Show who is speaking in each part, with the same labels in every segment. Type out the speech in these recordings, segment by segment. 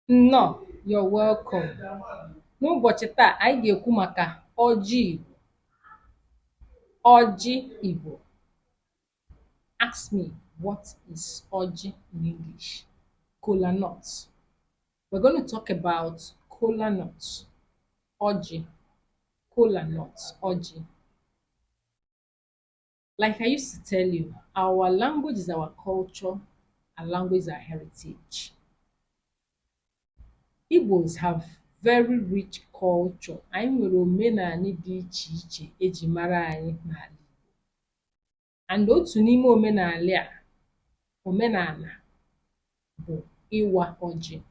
Speaker 1: Nnọọ, you're welcome. N'ụbọchị taa, anyị ga-ekwu maka ọjị Igbo. Ọjị Igbo. Ask me, what is ọjị in English? Kola nut. We're going to talk about kola nut. Ọjị. Kola nut. Ọjị. Like I used to tell you, our language is our culture, our language is our heritage. Igbos have very rich culture. Anyị nwere omenala dị iche iche eji mara anyị n'ala Igbo. And otu n'ime omenala a, omenala bụ ịwa ọjị.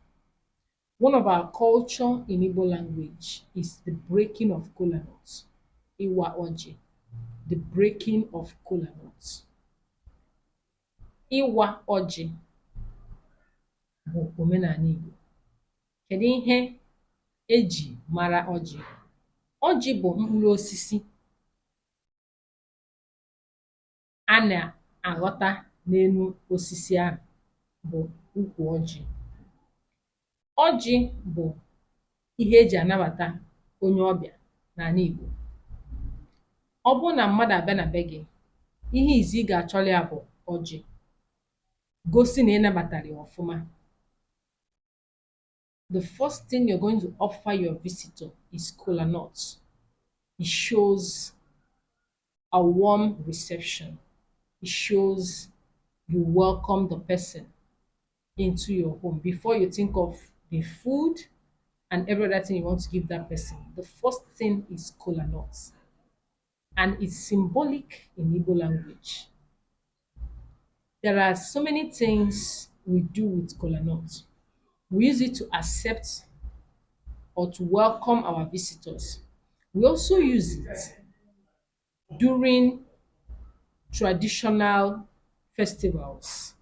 Speaker 1: One of our culture in Igbo language is the breaking of kola nut. Ịwa ọjị. The breaking of kola nut. Ịwa ọjị bụ omenala Igbo. Kedu ihe eji mara ọjị? Ọjị bụ mkpụrụ osisi a na-aghọta n'elu osisi ahụ bụ ukwu ọjị. Ọjị bụ ihe eji anabata onye ọbịa n'ala Igbo. Ọ bụrụ na mmadụ abịa na be gị, ihe izizi ị ga-achọrọ ya bụ ọjị, gosi na ị nabatara ya ọfụma. The first thing you're going to offer your visitor is kola nut. It shows a warm reception. It shows you welcome the person into your home. Before you think of the food and every other thing you want to give that person, the first thing is kola nut. And it's symbolic in Igbo language. There are so many things we do with kola nut. We use it to accept or to welcome our visitors. We also use it during traditional festivals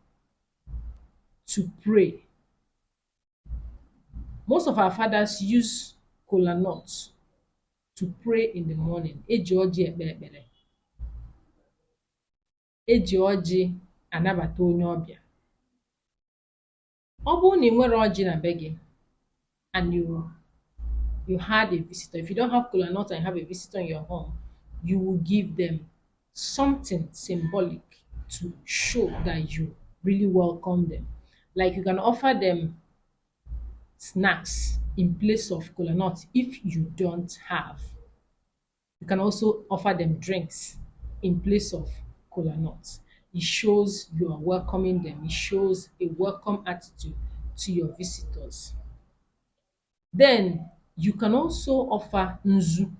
Speaker 1: to pray. Most of our fathers use kola nut to pray in the morning. Eji ọjị ekpe ekpere. Eji ọjị anabata onye ọbịa. Ọ bụrụ na ị nwero ọjị na be gị and you had a visitor, if you don't have kola nut and you have a visitor in your home, you will give them something symbolic to show that you really welcome them. Like, you can offer them snacks in place of kola nut if you don't have. You can also offer them drinks in place of kola nut. It shows you are welcoming them. It shows a welcome attitude to your visitors. Then you can also offer nzu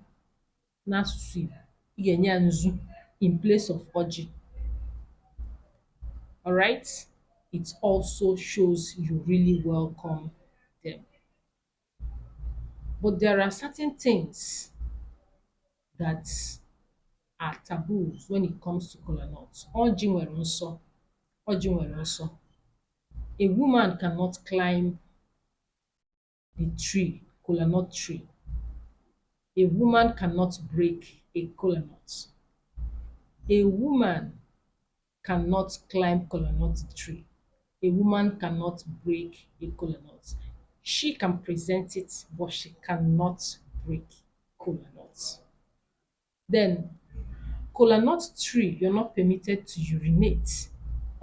Speaker 1: n'asụsụ Igbo. Ị ga-enye ya nzu in place of ọjị. Alright? It also shows you really welcome them. But there are certain things that are taboos when it comes to kola nut. Ọjị nwere nsọ. Ọjị nwere nsọ. A woman cannot climb the tree, kola nut tree. A woman cannot break a kola nut. A woman cannot climb kola nut tree. A woman cannot break a kola nut. She can present it, but she cannot break kola nut. Then, kola nut tree, you're not permitted to urinate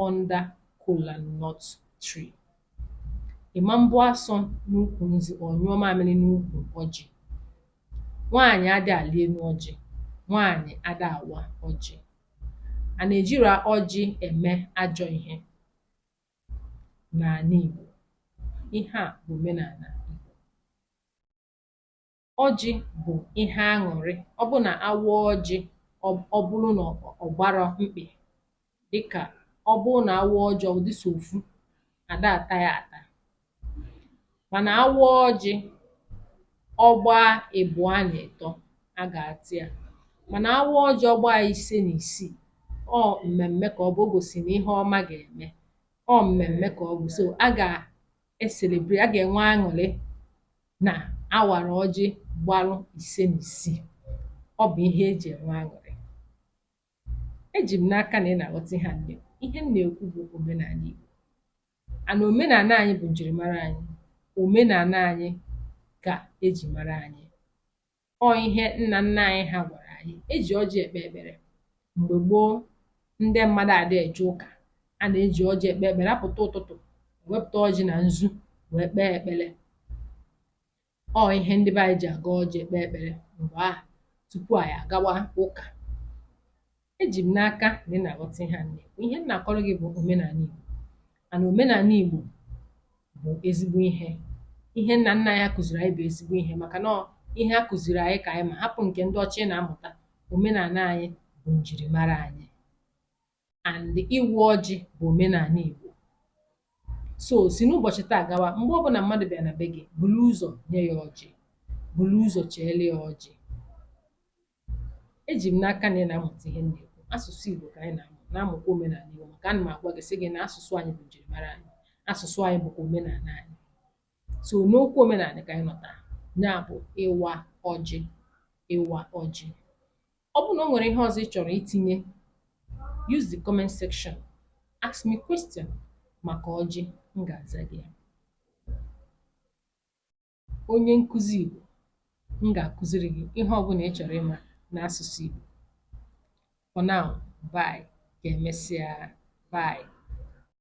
Speaker 1: under kola nut tree. Ị ma mbụ asọ n'ukwu nzu or nyụọ mamịrị n'ukwu ọjị. Nwaanyị adị alị enu ọjị. Nwaanyị ada awa ọjị. A na-ejiro ọjị eme ajọ ihe n'ala Igbo. Ihe a bụ omenala Igbo. Ọjị bụ ihe aṅụrị. Ọ bụ na awa ọjị, ọ bụrụ na ọ gbarọ mkpị, dịka ọ bụrụ na awa ọjị ọ dị so ofu, ada ata ya ata. Mana awa ọjị ọ gbaa ịbụa na ịtọ, a ga-ata ya. Mana awa ọjị ọ gbaa 56, ọ mmemme ka ọ bụ, o gosi na ihe ọma ga-eme. Ọ mmemme ka ọ bụ, so a ga-e-celebrate, a ga-enwe aṅụrị na awara ọjị gbalụ 56. Ọ bụ ihe eji enwe aṅụrị. Eji m n'aka na ị na-aghọta ihe a m na-ekwu. Ihe m na-ekwu bụ omenala Igbo. And omenala anyị bụ njirimara anyị. Omenala anyị ka eji mara anyị. Ọ ihe nna nna anyị ha gwara anyị. Eji ọjị ekpe ekpere. Mgbe gboo, ndị mmadụ adị eje ụka, a na-eji ọjị ekpe ekpere. Apụta ụtụtụ, ewepụta ọjị na nzu wee kpee ekpere. Ọ ihe ndị be anyị ji agọ ọjị ekpe ekpere mgbe ahụ tupu anyị agawa ụka. Eji m n'aka na ị na-aghọta ihe a m na-ekwu. Ihe m na-akọrọ gị bụ omenala Igbo, and omenala Igbo bụ ezigbo ihe. Ihe nna nna anyị ha kụziri anyị bụ ezigbo ihe, maka na ọ ihe a kụziri anyị ka anyị ma hapụ nke ndị ọcha ị na-amụta. Omenala anyị bụ njirimara anyị, and ịwa ọjị bụ omenala Igbo. So si n'ụbọchị taa gawa, mgbe ọbụla mmadụ bịara na be gị, buru ụzọ nye ya ọjị, buru ụzọ cheele ya ọjị. Eji m n'aka na ị na-amụta ihe m na-ekwu. Asụsụ Igbo ka anyị na-amụ, na-amụkwa omenala Igbo, maka ana m agwa gị sị gị na asụsụ anyị bụ njirimara anyị, asụsụ anyị bụkwa omenala anyị. So n'okwu omenala ka anyị nọ taa, ya bụ ịwa ọjị. Ịwa ọjị. Ọ bụrụ na o nwere ihe ọzọ ị chọrọ itinye, use the comment section, ask me question maka ọjị, m ga-aza gị ya. Onye nkụzi Igbo, m ga-akụziri gị ihe ọbụla ị chọrọ ịma n'asụsụ Igbo. For now, bye. Ka emesịa. Bye.